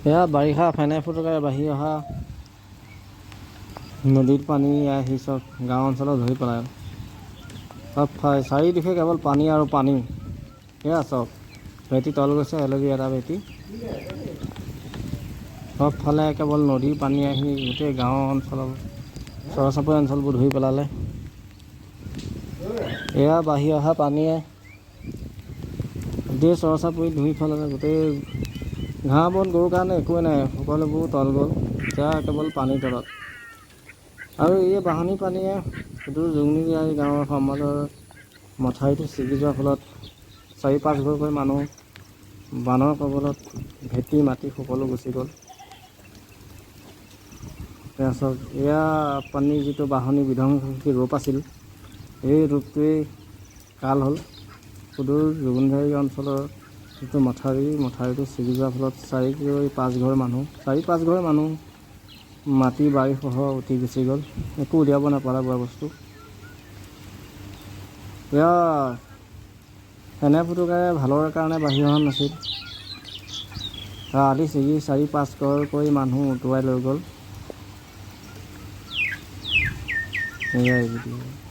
এয়া বাৰিষা ফেনে ফুটুকাৰে বাঢ়ি অহা নদীৰ পানী আহি চব গাঁও অঞ্চলত ধৰি পেলায়। চব চাৰিদিশে কেৱল পানী আৰু পানী। এয়া চব ভেটি তল গৈছে, এলবি এটা ভেটি। চবফালে কেৱল নদীৰ পানী আহি গোটেই গাঁও অঞ্চলৰ চৰ চাপৰি অঞ্চলবোৰ ধুই পেলালে। এয়া বাঢ়ি অহা পানীয়ে গোটেই চৰ চাপৰি ধুই পেলালে। গোটেই ঘাঁহ বন গৰুৰ কাৰণে একোৱেই নাই, সকলোবোৰ তল গ'ল। এতিয়া কেৱল পানীৰ তলত। আৰু এই বাঢ়নি পানীয়ে সুদূৰ জুগনিদিয়াৰী গাঁৱৰ সমাজৰ মথাউৰিটো ছিগি যোৱাৰ ফলত চাৰি পাঁচ ঘৰকৈ মানুহ বানৰ কবলত ভেটি মাটি সকলো গুচি গ'ল। এয়া চাওক, এয়া পানীৰ যিটো বাঢ়নি বিধ্বংসী ৰূপ আছিল, এই ৰূপটোৱেই কাল হ'ল। সুদূৰ জুগুনধাৰী অঞ্চলৰ যিটো মথাউৰি, মথাউৰিটো ছিগি যোৱাৰ ফলত চাৰি পাঁচ ঘৰ মানুহ, চাৰি পাঁচ ঘৰ মানুহ মাটি বাৰীসহ উটি গুচি গ'ল। একো উলিয়াব নাপালে বয় বস্তু। এয়া ফেনে ফুটুকাৰে ভালৰ কাৰণে বাঢ়ি অহা নাছিল। তাৰ আলি ছিগি চাৰি পাঁচ ঘৰকৈ মানুহ উটুৱাই লৈ গ'ল। এয়াই ভিডিঅ'।